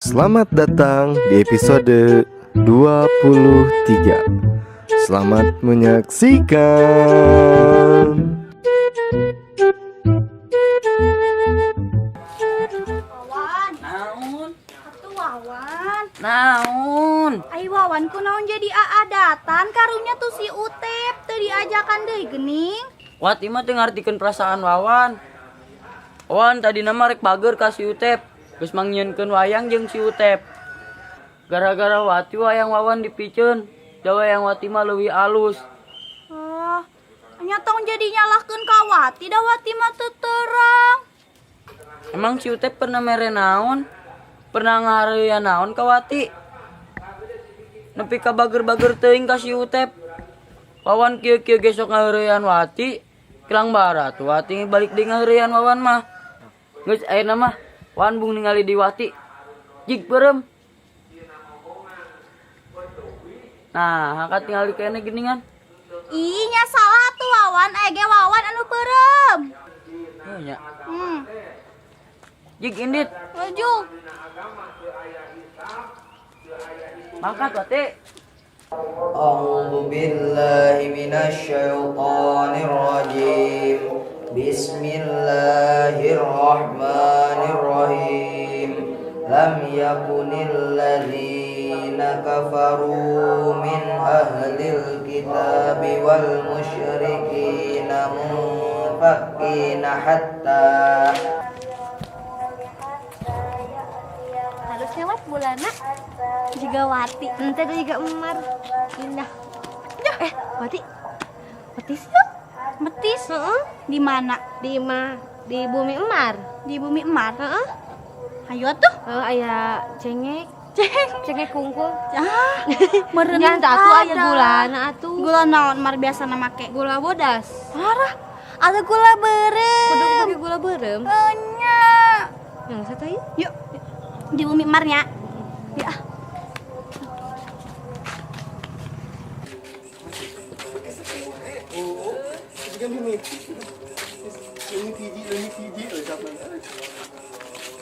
Selamat datang di episode 23. Selamat menyaksikan. Wawan, Naon? Atuh Wawan. Naon? Ai Wawan kunaon jadi aadatan karunya tuh si Utep teu diajakan deui geuning. Wati mah teu ngartikeun perasaan Wawan. Wawan tadi nama rek bager ka si Utep. Geus mangnyieunkeun wayang jeung si Utep. Gara-gara Wati wayang Wawan dipiceun. Da wayang Wati mah leuwih alus. Ah, nya tong jadi nyalahkeun ka Wati da Wati mah teu terang. Emang si Utep pernah mere naon? Pernah ngahareuyan naon ka Wati? Nepi ka bager-bager teuing ka si Utep. Wawan kieu-kieu ge sok ngaheureuyan Wati. Kilang barat Wati balik deui ngaheureuyan Wawan mah. Geus ayeuna mah Wawan bung ningali di Wati. Jig beureum. Nah, haka tingali kene geuningan. Ih, nya salah tuh Wawan, aya ge Wawan anu beureum. Heuh nya. Jig indit. Laju. Mangkat Wati. أعوذ بالله من الشيطان الرجيم بسم الله الرحمن الرحيم لم يكن الذين كفروا من أهل الكتاب والمشركين منفكين حتى Halus lewat bulana juga Wati. Ente juga Emar. Indah. Eh, Wati. Metis yuk. Metis. Heeh. Di mana? Di imah, di bumi Emar. Di bumi Emar. Heeh. Hayu atuh. Heeh, aya cengek. Ceng. Cengek kungkul. Ah, meureun Nya atuh aya ada. Gulana atuh. Gula naon Mar biasana make? Gula bodas. Parah. Ada gula beureum. Kudu pakai gula beureum. Enya. Yang saya yuk. Yuk. Di bumi Emar nya. Ya.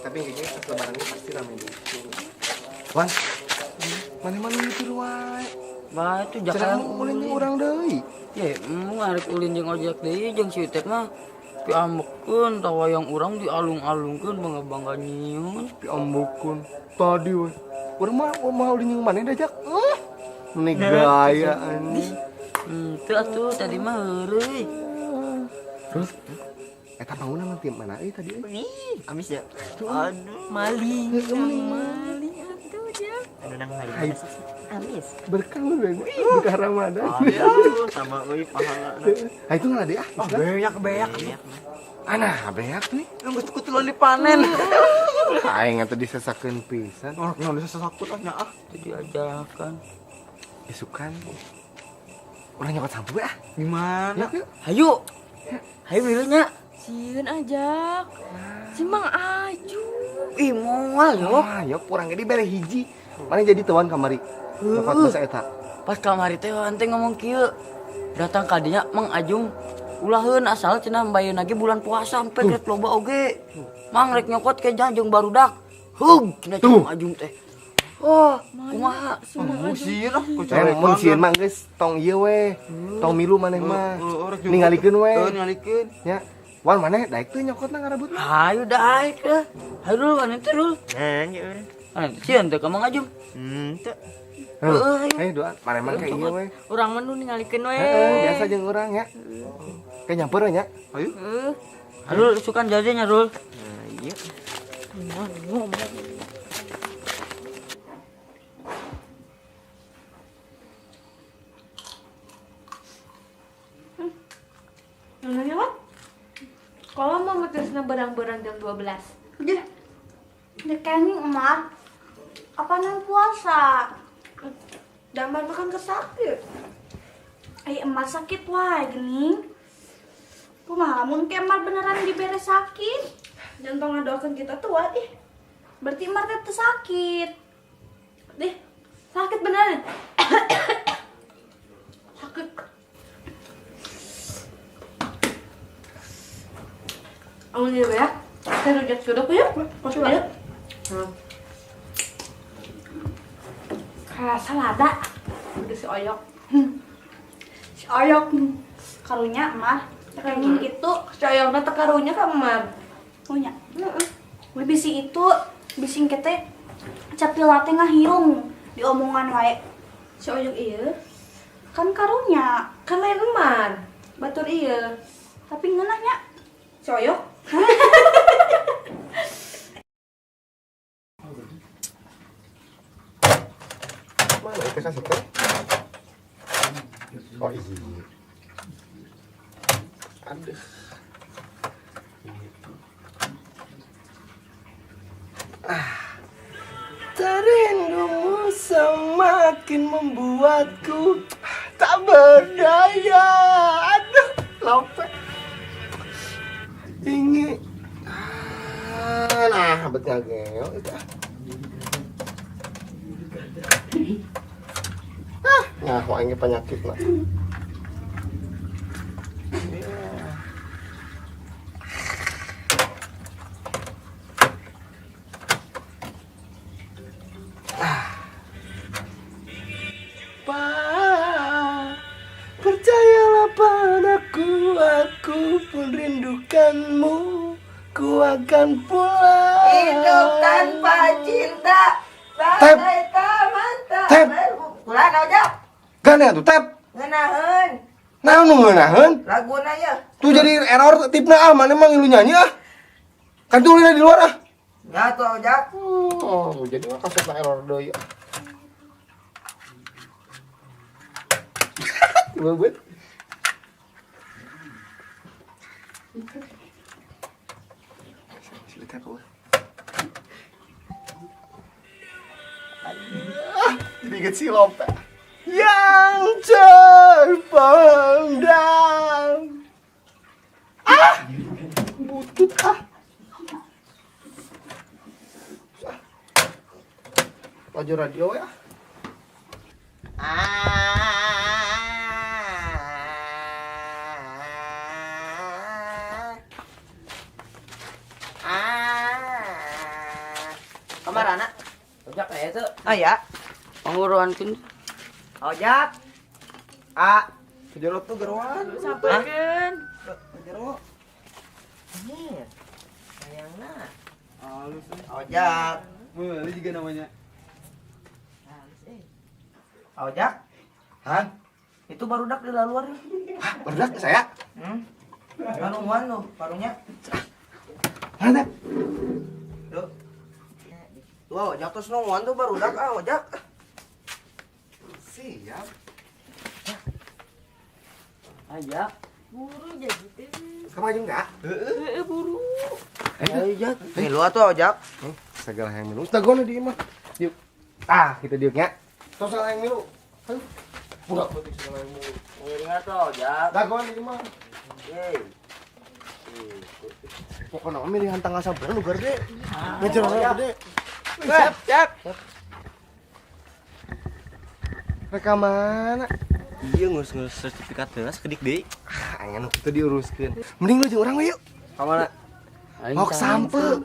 Tapi kayaknya pas lebaran ini pasti rame deh. Wan, mana-mana itu wae. Bah itu Cenah jakang mau ulin jeung urang deui. Ye, arek ulin jeung ojek deui jeung si Utep mah piambekeun tah wayang urang dialung-alungkeun bangga-bangga nyieun. Piambekeun tadi we. Urang mah mau ulin jeung maneh diajak. Meni gaya anjing. Teu atuh tadi mah heureuy. Terus eta bangunan nanti mana euy tadi euy? Amis ya? Aduh, maling. Maling atuh dia. Anu nang maling. Amis. Berkah lu bego. Berkah Ramadan. Aduh, sama euy pahala. Ah itu nggak ah. Oh, beak beak. Anah beak nih. Geus kutulan dipanen. Aing atuh disesakeun pisan. Oh, naon disesakut ah nya ah. Teu diajakan. Isukan. Urang nyokot sampu ah. Gimana? Yuk, yuk. Hayu. Hayu milu nya. Sieun ajak. Si Mang Aju. Ih, moal yo. Ah, yok urang ge dibere hiji. Mana jadi tuan kamari? Nyokot basa eta. Pas kamari teh Wan teh ngomong kieu. Datang ka dinya Mang Ajung ulaheun asal cenah mbayeun lagi bulan puasa sampe rek loba oge. Mang rek nyokot ke jeung barudak. Hug cenah cek Mang Ajung teh. Oh, kumaha? Oh, sieun ah, ku Eh, mun sieun mah geus tong ieu we. Tong milu maneh mah. Ningalikeun we. Heeh, ningalikeun. Nya. Wan maneh daek teu nyokotna ngarebut mah. Hayu daek dah. Hayu dulu wan teh dulu. Nah, nya urang. Wan sieun teh ka Mang Ajung. Henteu. Heuh, ayo doa. Maneh mah kayak ieu we. Urang mah nu ningalikeun we. Heeh, biasa jeung urang nya. Kayak nyamper we nya. Hayu. Heeh. Hayu sukan jadinya Rul. Nah, iya. Nanya what? Kalau mau mutusna berang-berang jam 12. Udah. Udah kenging Emar. Apa nang puasa? Damar makan kesakit. Ai Emar sakit wae geuning. Kumaha mun ke Emar beneran dibere sakit? Jangan ngadoakeun kita tua ih. Berarti Emar teh teu sakit. Deh, sakit beneran. Sakit. Amun ieu ya. Teh rujak curug yuk. Coba. Kayak salada. Udah si Oyok. Si Oyok. Karunya mah kenging itu. Si Oyokna teh karunya ka Emar. Oh nya. Heeh. Bisi itu bising kete capila teh ngahirung di omongan wae. Si Oyok ieu Kan karunya, kan lain Emar. Batur ieu. Tapi ngeunahnya. Si Oyok. Mana itu kasih teh? Oh iya. Aduh. Ah. Rindumu semakin membuatku tak berdaya. Aduh, lopek. Ini. Ah, nah, betul geo itu. Ah, nah, wah ini penyakit lah. Pa, percayalah padaku, aku pun rindukanmu. Ku akan pulang. Hidup tanpa cinta Tep. bagai taman tak Tep. Kulan aja. Gane atuh Tep. Ngeunaheun. Naon nu ngeunaheun? Laguna ya. Tuh jadi error tipna ah, mana emang lu nyanyi ah. Kan tuh di luar ah. Ya tuh ojak. Oh, jadi mah kasetna error deui ah. Coba buat. Sila tep, euy. Ah, jadi inget si Lope. Yang terpendam. Ah, butut ah. Laju radio ya. Ah. Ah. Kamarana? Ojak aya teu? Aya. Pangguruankeun. Ojak. A. Jero tuh geroan. Sampeurkeun. Jero. Ini. Sayangna. Halus. Ojak. Meuli juga namanya. Halus eh. Ojak. Hah? Itu barudak di luar. Hah, barudak saya? Hmm. Anu lu, barunya. Mana, Tep? Duh. Tuh, ojak terus nungguan tuh barudak ah, ojak. Siap. Aya. Buru jadi teh. Kamu aja enggak? Heeh, buru. Ayo, ojak. Nih lu atuh ojak. Segala yang minum. Dagono di imah. Yuk. Ah, kita diuknya. Terus segala yang minum. Ayo. Budak putih segala yang minum. Ngiring atuh ojak. Dagoan di imah. Yeay. Pokoknya milih tanggal sabar nu gede. Ngejar orang gede. Siap, siap. Mereka mana? Iya ngurus-ngurus sertifikat heula sakedik deui. Ah, aing anu kitu diuruskeun. Mending lu jeung urang we yuk. Ka mana? Mau ke sampe.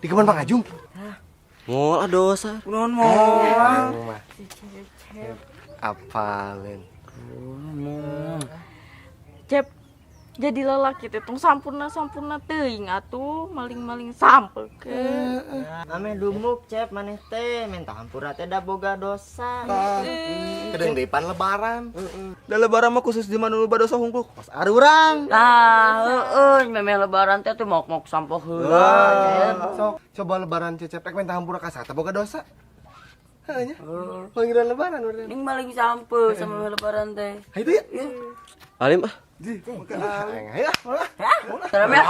Di kebun Bang Ajung. Moal ah dosa. Kunaon moal? Aing mah. Apalin. Cep, jadi lelaki teh tong sampurna-sampurna teuing atuh, maling-maling sampekeun. Ame dumuk Cep maneh teh minta hampura teh da boga dosa. Kedeng depan lebaran. Da lebaran mah khusus di mana nu dosa hungkul. Pas arurang. Nah, heueuh memeh lebaran teh tuh mok-mok sampo heula. Cep. Sok coba lebaran Cecep rek minta hampura ka saha boga dosa. Heuh nya. Panggilan lebaran berarti. Mending maling sampo sama lebaran teh. Ha itu ya. Alim ah. Di, aing ayo ah, ulah. Salam ya.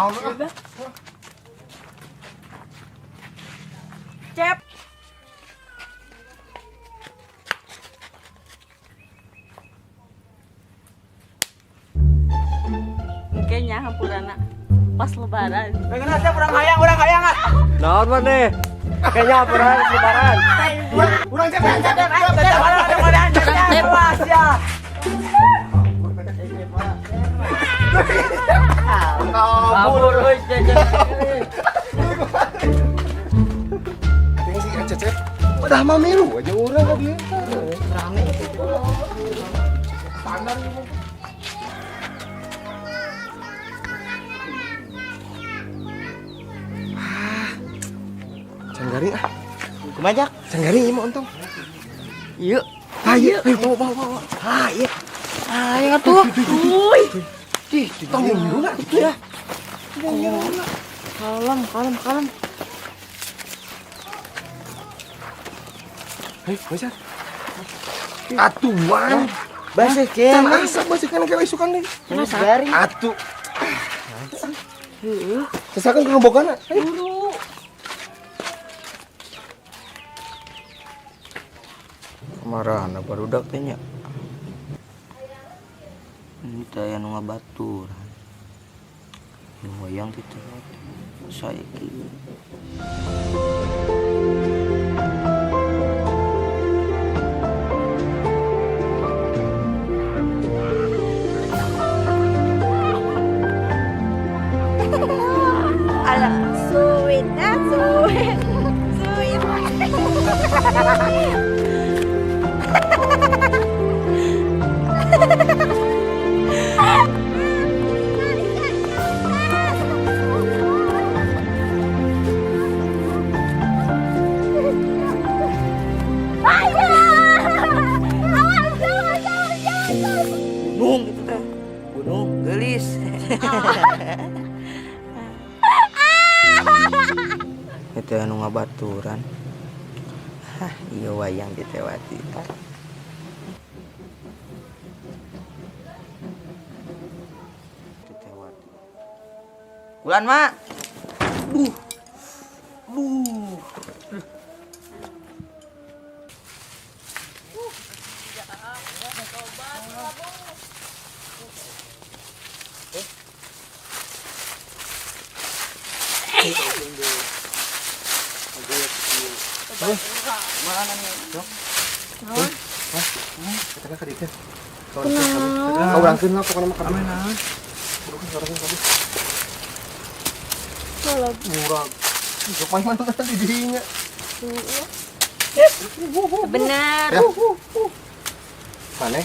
Cep. Kayaknya hampurana pas lebaran. Pengen aja urang hayang, urang hayang ah. Naon maneh? Kayaknya hampura lebaran. Urang Cep, Cep, Cep. Cep. Ya. Kabur euy Cecep. Ini sih Cecep. Padahal mah milu aja urang ka dieu. Rame. Standar ieu. Ah. Can garing ah. Kumaha Jak? Can garing ieu mah untung. Ieu. Ah, iya. Ayo bawa bawa bawa. Ah, iya. Ayo atuh. Uy. Ih, tong ngilu lah itu ya. Kalem, kalem, kalem. Hei, Wajar. Atuan. Basah Can keneh. asap basah keneh kayak isukan deui. Geus garing. Atuh. Sesakan ke ngebokana. Ayo. Kamarana barudak teh nya. Ini teh aya nu ngabaturan. Nu wayang teh teh. Saiki. Alah, suwit ah, suwit. Suwit. Gunung itu teh. Gunung geulis. Itu anu ngabaturan. Hah, iya wayang ditewati. Ditewati. Kulan, Mak. Duh. Duh. Katakan ka dieu. Kau urangkeun lah pokona mah kabeh. Urangkeun kabeh. Murah. Sok main mana di dinya. Bener. Ya. Maneh?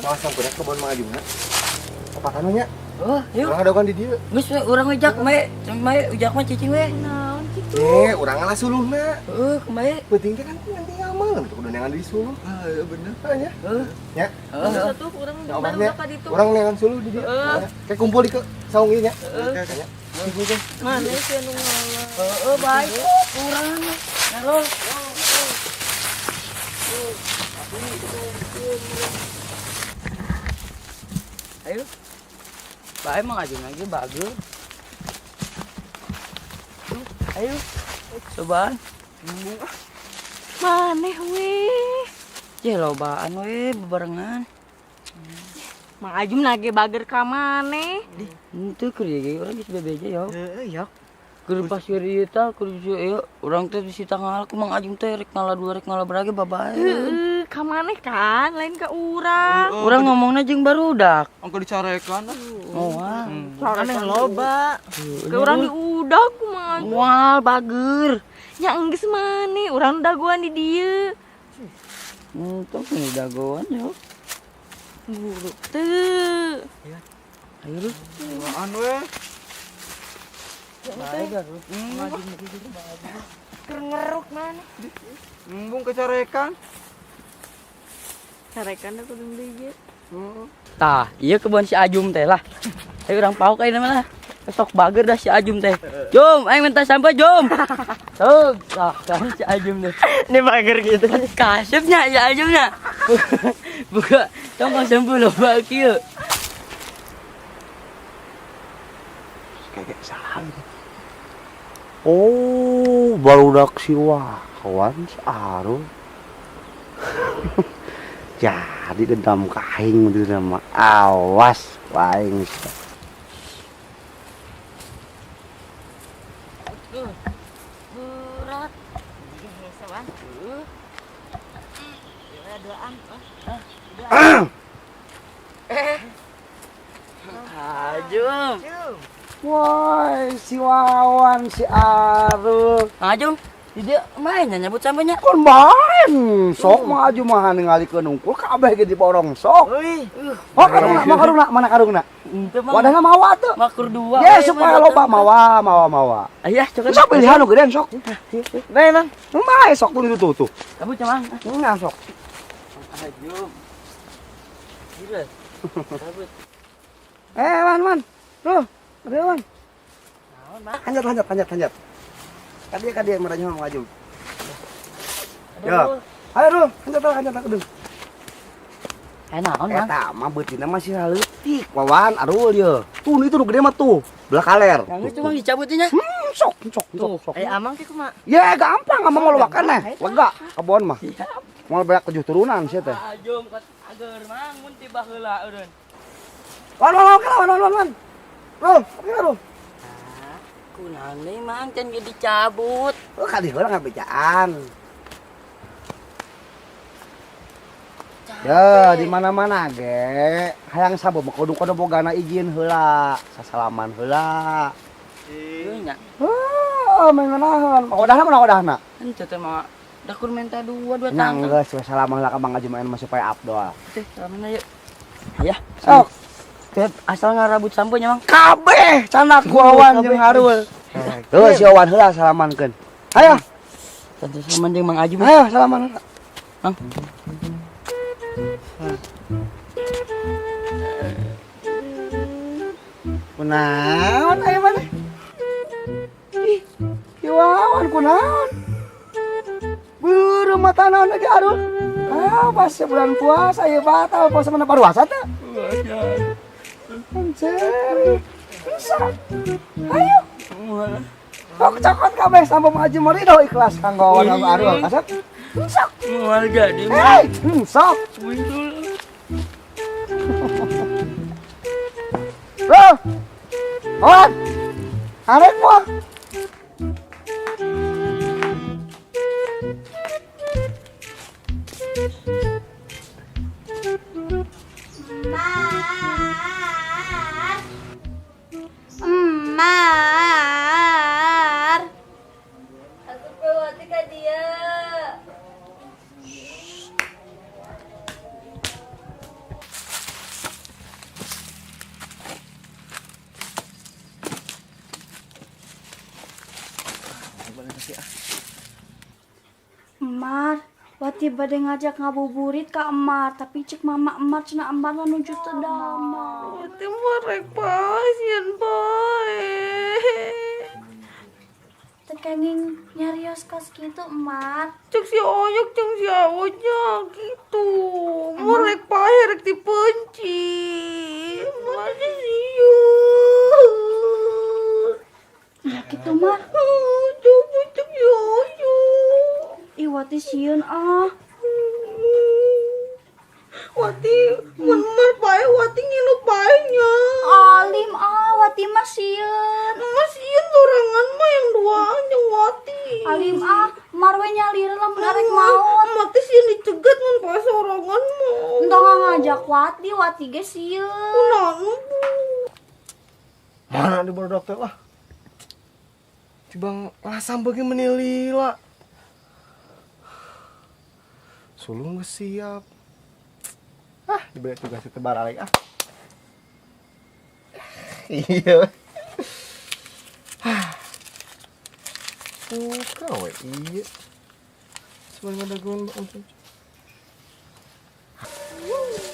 Malah sampeurna kebon Mang Ajungna. Opatan nya. Oh, yuk. Urang ada di dieu. Geus we urang we Jak, mae, mae ujak mah cicing we. Naon kitu? Eh, urang ngalah suluhna. Heeh, kumaha? Penting teh kan nanti ngamal gitu kudu neangan di suluh. Ah, iya bener. Nya. Heeh. Nya. Heeh. Satu urang Ya, baru obatnya. ka ditu. Urang neangan suluh di dieu. Kayak kumpul di ke saung ieu nya. Nya. Mana sih anu ngalah? Heeh, baik. Urang. Ngarol. Ayo. Bae Mang Ajung lagi bagus. Ayo. Cobaan. Maneh weh. Cih lobaan we bebarengan. Mang Ajum nage bager ka maneh. Henteu keur ieu ge urang geus bebeja yo. Heeh, yok. Keur pas keur ieu tah keur ieu urang teh bisi tanggal ku Mang Ajum teh rek ngala dua rek ngala berage babae. Heeh, ka maneh kan lain ka urang. Urang ngomongna jeung barudak. Angka dicarekan. Moal. Aneh loba. Ke urang diudag ku Mang Ajum. Moal bager. Nya enggeus maneh, urang dagoan di dieu. Tong ini dagoan yo. Buruk teu. Ayo lu. Apaan we? Bae garut. Keur ngeruk maneh. Embung kecarekan. Carekan aku deui ge. Tah, iya kebun si Ajum teh lah. Ayo urang pauk ayeuna mah lah. Sok bager dah si Ajum teh. Jum, aing minta sampah Jum. Tuh, tah, tah si Ajum teh. Ini bager gitu. Kasepnya si Ajumnya. Buka, tong sampah loba kieu. Kayak salah. Oh, barudak si Wawan si Arul. Jadi dendam ka aing bener mah. Awas aing. Berat. Ajum. Woi, si Wawan, si Arul. Kang Ajum. Di dia main nya nyabut sampeunya. Kon main sok mah aju mah ningalikeun unggul kabeh ge diborong sok. Euy. Oh karungna, mau karungna, mana karungna? Wadahna mawa tuh. Makur dua. Ya supaya loba mawa, mawa, mawa. Ayah, coba. Sok pilihan nu gedean sok. Bae, Bang. Mae sok tuh tuh tuh. Kamu cemang. Enggak sok. Ajum. Gila. Cabut. Wan, Wan. Tuh, ada Wan. Naon, Bang? Hanjat, hanjat, hanjat, hanjat. Kadia, kadia meranya mau maju. Ya. Ayo, Rul, hanjat, hanjat, hanjat. Eh, naon, Bang? Eta mah beutina masih leutik, Wawan, arul ye. Tuh, itu nu gede mah tuh, belah kaler. Yang itu Bang dicabutnya. Sok, sok, sok, sok. Eh, amang teh kumaha? Ya, gampang, amang mau luakan nih. Lega, kebon mah. Mau banyak 7 turunan sih teh. Ajum kat ager mang mun tiba heula eureun. Wan, wan, wan, wan, wan, wan, wan. Rul, oke, Rul. Kunaon deui mang can ge dicabut. Oh, kali heula ngabejaan. Ya, di mana-mana ge. Hayang sabab mah kudu bogana izin heula, sasalaman heula. Ieu nya. Heuh, mengenahan. Odahna mana odahna? Henteu teh mah dakur menta dua Nang tangkal. geus we salaman heula ka Bang Haji main mah supaya abdol. Teh, salaman ayo. Ya, Sok. Teh asal ngarabut sampeunya, Mang. Kabeh canak ku Wawan jeung Harul. Tuh si Wawan heula salamankeun. Ayo, Tentu salaman jeung Mang Ajum. ayo salaman heula. Mang. Kunaon aya maneh? Ih, si Wawan kunaon? Beureum mata naon lagi Harul. Ah, pas bulan puasa ya batal puasa mana paruasa teh? Anjir. Bisa. Ayo. Kok cokot kabeh sampai maju merido ikhlas kanggo Wawan sama Arul. Kasep. Sok. Moal jadi. Hei, sok. Muncul. Bro. Wawan. Arek moal. Mar. Mar. Aku pewati ka dia. Mar, Wati bade ngajak ngabuburit ka Emar, tapi cek mama Emar cenah Emar mah nuju teu damang. Wati mah rek pasien bae. Teu kenging nyarios kos kitu Emar. Cek si Oyok jeung si Awonya gitu. Mah rek pae rek dipenci. Mah teh sieun. Ya kitu Mar. Coba cek si Oyok. Ih Wati sieun ah. Wati mun mar pae Wati ngilu pae nya. Alim ah Wati mah sieun. Mah sieun sorangan mah yang duaan jeung Wati. Alim ah Mar we nyalir lamun arek maot. Mah teh sieun dicegat mun pae sorangan mah. Entong ngajak Wati, Wati ge sieun. Kunaon Bu? Mana di baru dokter lah. Tibang lasam bagi menilila. Sulung geus siap. Ah, diberi tugas itu baralik ah. Iya. Ah. Buka we iya. Sebenarnya ada gon untuk.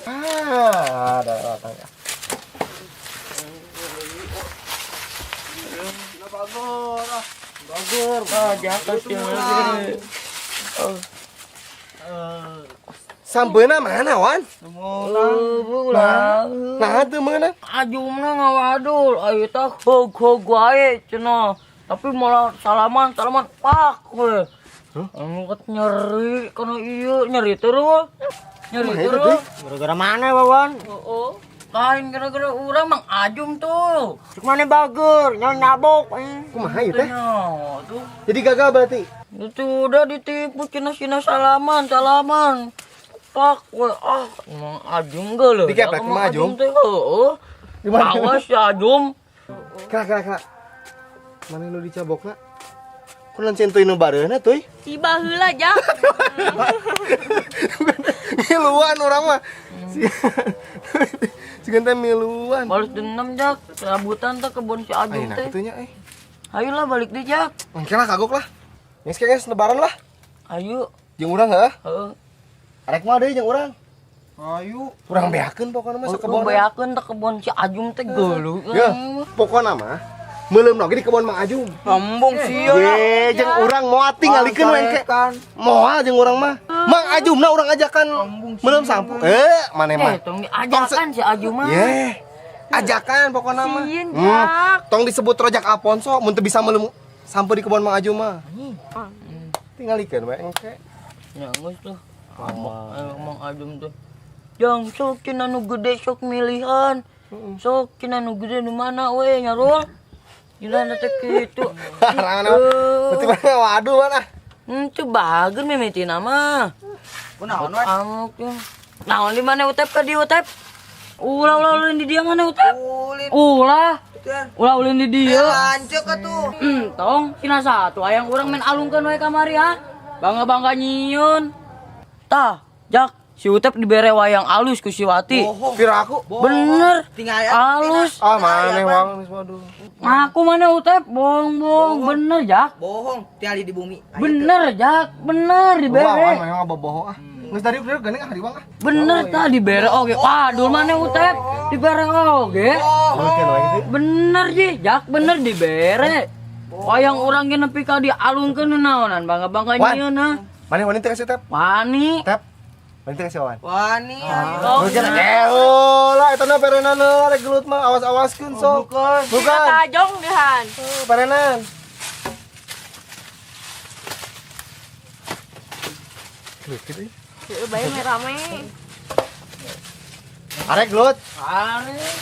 Ah, ada datang ya. Bagor, ah. Bagor. Ah, jatuh sih. Sampeuna mana, Wan? Pulang. Nah, teu meunang. Ajumna ngawadul, ayo tah hog-hog wae cenah. Tapi malah salaman, salaman pak we. Anu kat nyeri kana ieu, nyeri terus. Nyeri terus. Gara-gara mana, Wawan? Heeh. Lain gara-gara urang Mang Ajum tuh. Cuk mana bager, nyawa nabok. Kumaha ieu teh? Nya, tuh. Jadi gagal berarti. Itu udah ditipu cina-cina salaman, salaman. Pak we ah, Mang Ajum ge leuh. Dikeplek Mang Ajum? Teh heeh. Di mana? Awas ya Ajum. Kira kira kira. Mana nu dicabokna? Kunaon sieun teuy nu bareuna teuy? Tiba heula, Jak. Miluan urang mah. Sigan teh miluan. Balas dendam, Jak. Rambutan teh kebon si Ajum Ayeuna teh. kitu nya euy. Ayolah balik deh, Jak. Engke lah kagok lah. Geus geus lebaran lah. Ayo. Jeung urang heuh. Heeh. Arek mah deui jeung urang. Ayo. Urang beakeun pokona mah sakebon. Beakeun teh kebon si Ajum teh geuleuh. Ya, pokona mah meuleum oge di kebon Mang Ajum. Sombong sia. Ye, jeung urang moal tingalikeun we engke. Moal jeung urang mah. Mang Ajumna urang ajakan meuleum sampu. Eh, maneh mah. Eh, tong diajakan si Ajum mah. Ye. Ajakan pokona mah. Sieun, Jak. Tong disebut rojak Alfonso mun teu bisa meuleum sampu di kebon Mang Ajum mah. Tingalikeun we engke. Ya geus tuh. Mang Ajum tuh. Jang sok cenah nu gede sok milihan. Sok cenah nu gede nu mana we nyarul. Gila teh kitu. Harangan mah. Berarti mana waduh mana. Henteu bager mimitina mah. Kunaon we? Amuk ya. Naon di mana Utep ka dieu Utep? Ulah ulah ulin di dia mana Utep? Ulin. Ulah. Ulah ulin di dia. Lanceuk atuh. Tong cina satu ayang urang main alungkeun we kamari ha. Bangga-bangga nyieun. Tah, Jak, si Utep dibere wayang alus ku si Wati. Bohong. Pira aku. Bener. Tinggal Alus. Ah, maneh wang geus waduh. Ngaku mana Utep? Bohong-bohong. Bener, Jak. Bohong, tinggal di bumi. Bener, Jak. Bener Wah, dibere. wan maneh mah boboho ah. Geus dari udah geuning ah hariwang ah. Bener tah dibere oge. Waduh mana Utep? Dibere oge. Mungkin we gitu. Bener ji, Jak bener dibere. Wayang urang ge nepi ka dialungkeun naonan bangga-bangga Wan. nyieun ah. Maneh wani teh kasih Tep. Wani. Tep. Wani teh kasih Wan. Wani. Mungkin eh lah eta na perenan heula rek gelut mah awas-awaskeun sok. Bukan. Bukan. Tajong dehan. Perenan. Gelut gitu. Heeh, bae rame. Arek gelut. Arek.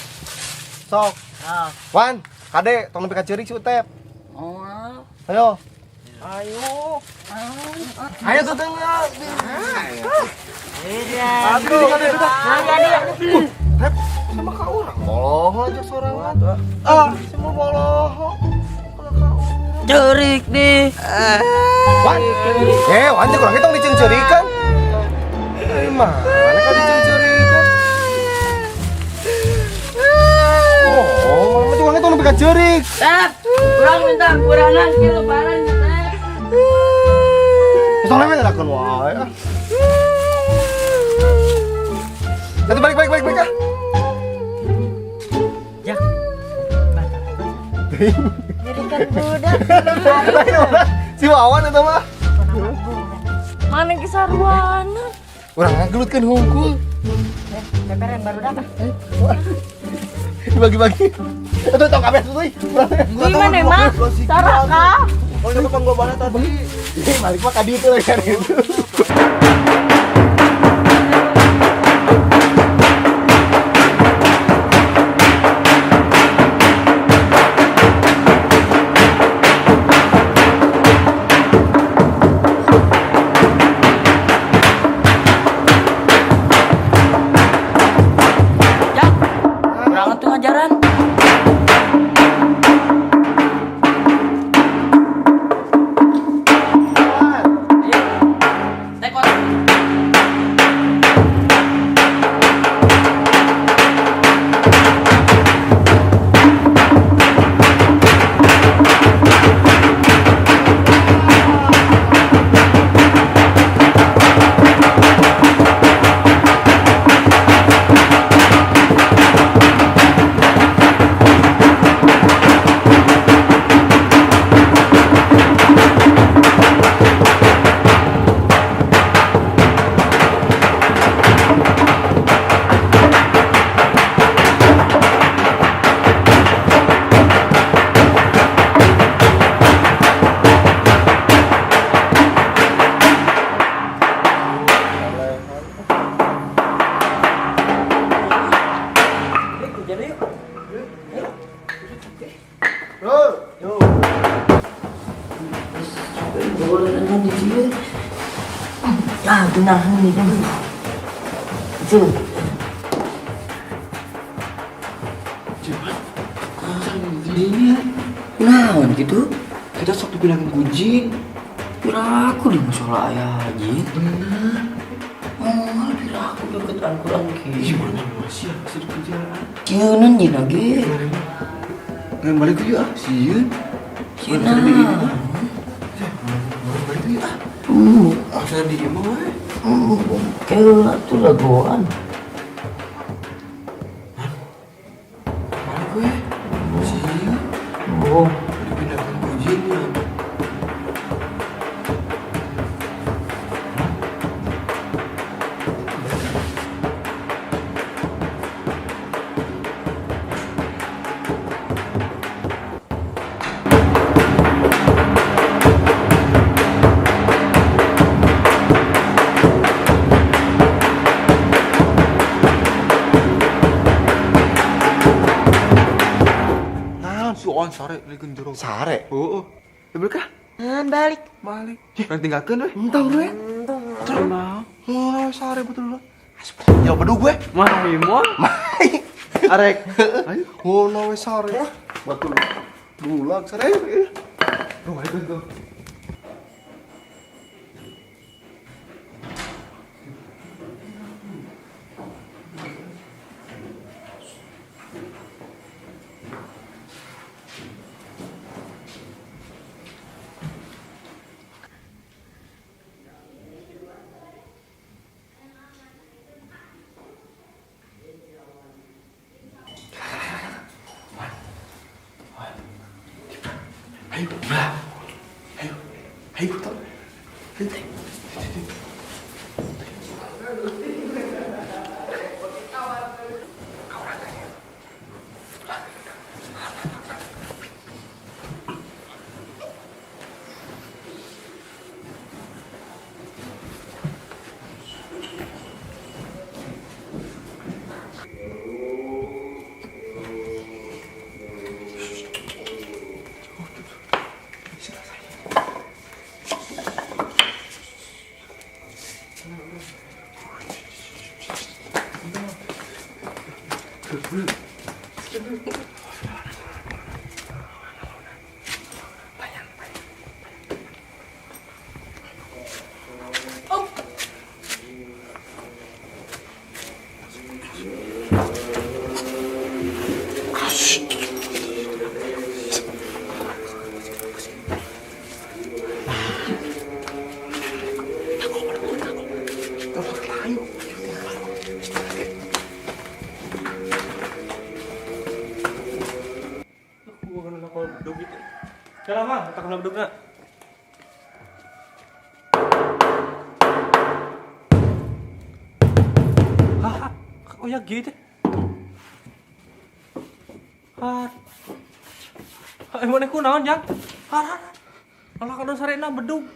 Sok. Nah. Wan, kade tong nepi ka ceurik si Utep. Oh. Ayo. Ayo. Ayo tuh tengah. Aduh, aduh. Tep, sama ka urang. Boloho aja sorangan. Ah, semua boloho. Kalau ka urang. Ceurik deh. Wan. Eh, Wan teh kurang tong diceungceurikan. Eh, mana ka diceungceurikan? Oh, mah kurang tong nepi ka ceurik. Tep, urang minta kuranan ke lebaran ya, Tep. Tong lewe lakukan wae. Ah. Nanti balik balik balik balik ah. Jak. Jadi kan budak. Lain orang si Wawan itu mah. Mana kisarwana? Urang ngagelutkeun hungkul. Peperen baru datang. Dibagi-bagi. Itu tong kabeh tuh euy. Gimana mah? Saraka. Oh, itu kan gua banget tadi. Ih, balik mah ka ditu lagi kan gitu. Jak. Urang tuh ngajaran. Tekot. Ya, gunahan nih kan. Tuh. Naon gitu? Kita sok dipindahkeun ku jin. Piraku di musola aya jin. Bener. Oh, piraku deket Al-Qur'an kieu. Gimana masih ya masih di penjara. Kieunan jin ge. Ngan balik yuk ah, sieun. Sieun. Balik yuk ah. Asa di imah we. Keula tuh lagoan. Balik we. Sieun. Oh, Dipindahkeun ku jin ya. Naon si on sare leukeun jero. Sare? Heeh. Ya balik ah. Balik. Balik. Yang tinggalkeun we. Entong we. Entong. Terus naon? Oh, sare betul lah. Ya bedug we. Mah imon. Arek. Ayo. Ngono we sare. Betul. Bulag sare. Duh, ayo tuh. Ayo, ayo, ayo, ayo. Salah mah, tak kenal bedugna. Hah, oh ya gitu. Har. Emang ku naon, Jang? Har, har. Alah kalau sarena bedug.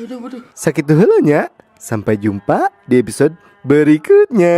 Aduh, bedug. Sakitu heula nya. Sampai jumpa di episode berikutnya.